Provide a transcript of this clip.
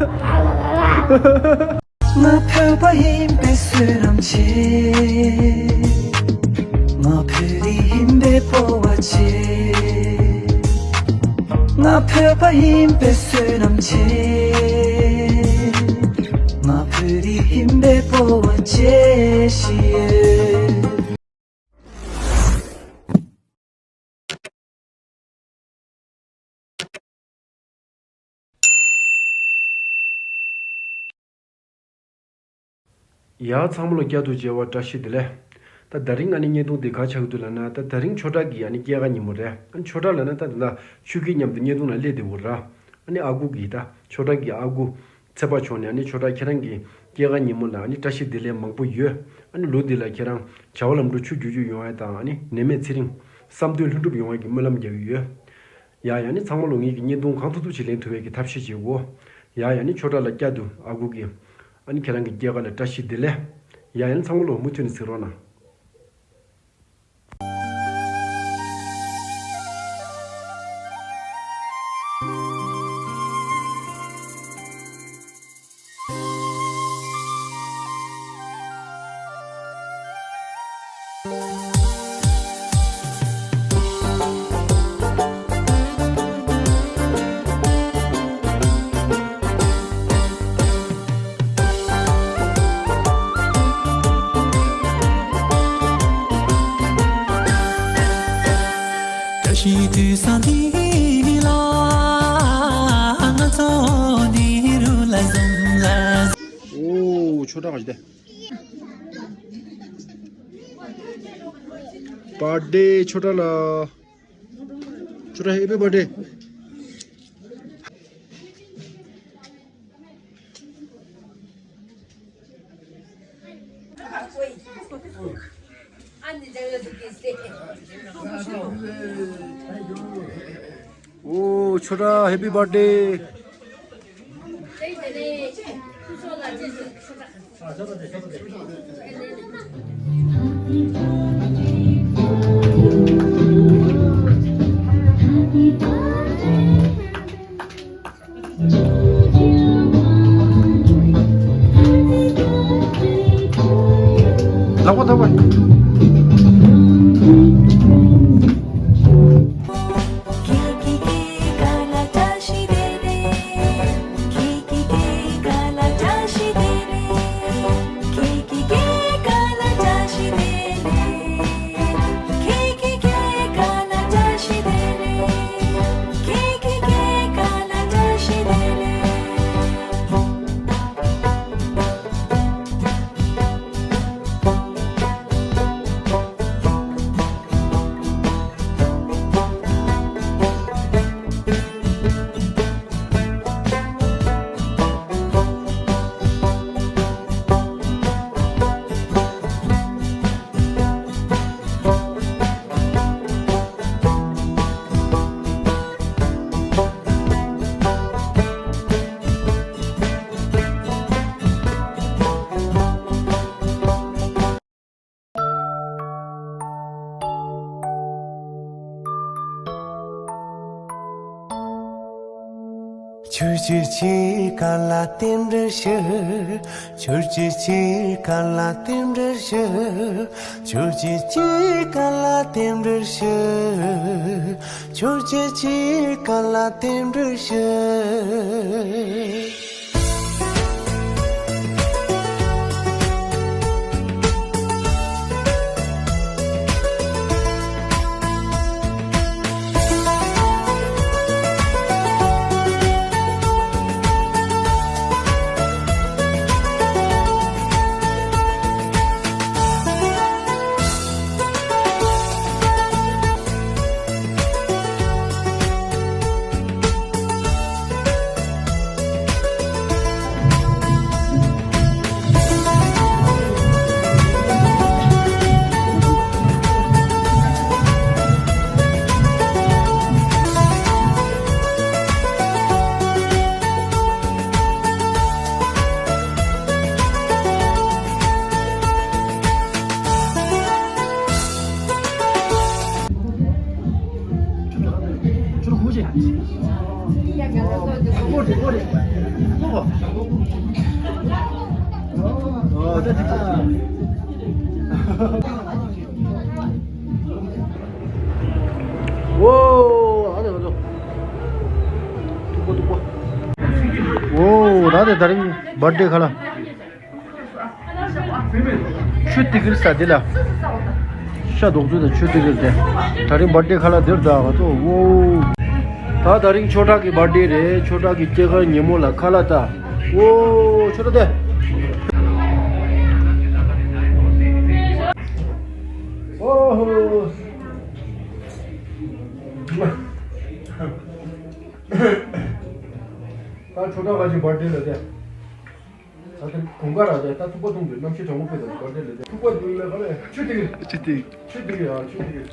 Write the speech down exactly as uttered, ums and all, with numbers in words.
ང་བོད་པ་ཡིན་པའི་བསོད་ནམས་ཆེ། ང་བོད་རིགས་ཡིན་པའི་སྤོབས་པ་ཆེ། ང་བོད་པ་ཡིན་པའི་བསོད་ནམས་ཆེ། ང་བོད་རིགས་ཡིན་པའི་སྤོབས་པ་ཆེ་ཞེས། ཡ། ཚང་མ་ལ་བསྐྱར་དུ་མཇལ་བ་བཀྲ་ཤིས་བདེ་ལེགས། ད་དེ་རིང་ཨ་ནི་བརྙན་ཐུང་འདི་ག་ཆགས་ཀྱི་འདུག་ལབ་ན། ད་དེ་རིང་ཆོས་གྲགས་ཀྱི་ཨ་ནི་སྐྱེས་སྐར་ཉིན་མོ་རེད། ཨ་ནི་ཆོས་གྲགས་ལབ་ན་ད་ད་ཆོས་སྐྱིད་མཉམ་དུ་བརྙན་ཐུང་ལ་སླེབས་བསྡད་ཡོད་ར། ཨ་ནི་ཨ་ཁུ་གིས་ད་ཆོས་གྲགས་ཀྱི་ཨ་ཁུ་ཚེ་དཔག་མཆོག་ནས་ཨ་ནི་ཆོས་གྲགས་ཁྱེད་རང་གི་སྐྱེས་སྐར་ཉིན་མོ་ལ་ཨ་ནི་བཀྲ་ཤིས་བདེ་ལེགས་མང་པོ་ཡོད། ཨ་ནི་ལོ་འདི་ལ་ཁྱེད་རང་བྱ་བ་ལམ་འགྲོ་ཆུ་རྒྱུས་རྒྱུ་ཡོང་བ་དང་ཨ་ནི་ནད་མེད་ཚེ་རིང་། བསམ་དོན་ལྷུན་གྲུབ་ཡོང་བའི་གི་སྨོན་ལམ་རྒྱག་གི་ཡོད། ཡ་ཡ་ནི་ཚང་མ་ལོ་ངེད་ཀྱི་བརྙན་ཐུང་གང་ཐུབ་ཐུབ་ཅིག་ལེན་ཐུབ་པའི་གི་ཐབས་ཤེས་བྱེད་དགོས། ཡ་ཡ་ནི་ཆོས་གྲགས་ལ་བསྐྱར་དུ་ཨ་ཁུ་གི་ཨ་ནི་ཁྱེད་རང་གི་སྐྱེས་སྐར་ལ་བཀྲ་ཤིས་བདེ་ལེགས། ཡ་ཡ་ནི་ཚང་མ་ལོ་མུ་མཐུད་ནས་གཟིགས་རོགས་གནང་། བཀྲ་ཤིས་དུས་བཟང་འདི་ལ་ང་ཚོ་འདི་རུ་ལ་འཛོམས་ལ། ཨོ། ཆོས་གྲགས་ག་ཅི་དེ། བར་ཌེ་ཆོས་གྲགས་ལ། ཆོས་གྲགས་ཧེ་པི་བར་ཌེ། ཨོ། ཆོས་གྲགས་ཧེ་པི་བར་ཌེ། ལག་པ་ཐོག་པ། ཆོས་ཀྱི་ཆོས་ག་ལ་རྟེན་འབྲེལ་ཞུ། ཆོས་ཀྱི་ཆོས་ག་ལ་རྟེན་འབྲེལ་ཞུ། ཆོས་ཀྱི་ཆོས་ག་ལ་རྟེན་འབྲེལ་ཞུ། ཆོས་ཀྱི་ཆོས་ག་ལ་རྟེན་འབྲེལ་ཞུ། འོ། ཨ་ནི་ང་ཚོ། ཐུག་པ་ཐུག་པ། འོ། ད་དེ་དེ་རིང་བར་ཌེ་ཁ་ལག་ཆུ་ཏི་ཀིར་ས་དེ་ལ། ཤ་རྡོག་ཚོད་དང་ཆུ་ཏི་ཀིར་དེ། དེ་རིང་བར་ཌེ་ཁ་ལག་དེར་ད་ང་ཚོ། འོ། ད་དེ་རིང་ཆོས་གྲགས་ཀྱི་བར་ཌེ་རེད། ཆོས་གྲགས་ཀྱི་སྐྱེས་སྐར་ཉིན་མོ་ལ་ཁ་ལག་ད། འོ། ཆོས་གྲགས་དེ། ཨོ་ཧོ། ད་ཆོས་གྲགས་ཁ་ཅིག་བར་ཌེ་ལ་དེ། ད་དེ་དགུན་ཁ་ར་དེ་ད་ཐུག་པ་འཐུང་དུས་གནམ་གཤིས་གྲང་མོ་དཔེ་དང་བར་ཌེ་ལ་དེ། ཐུག་པ་འཐུང་ལ་ག་རེ་ཆུ་ཏི་ཀིར། ཆུ་ཏི། ཆུ་ཏི་ཀིར་ཡ་ཆུ་ཏི་ཀིར།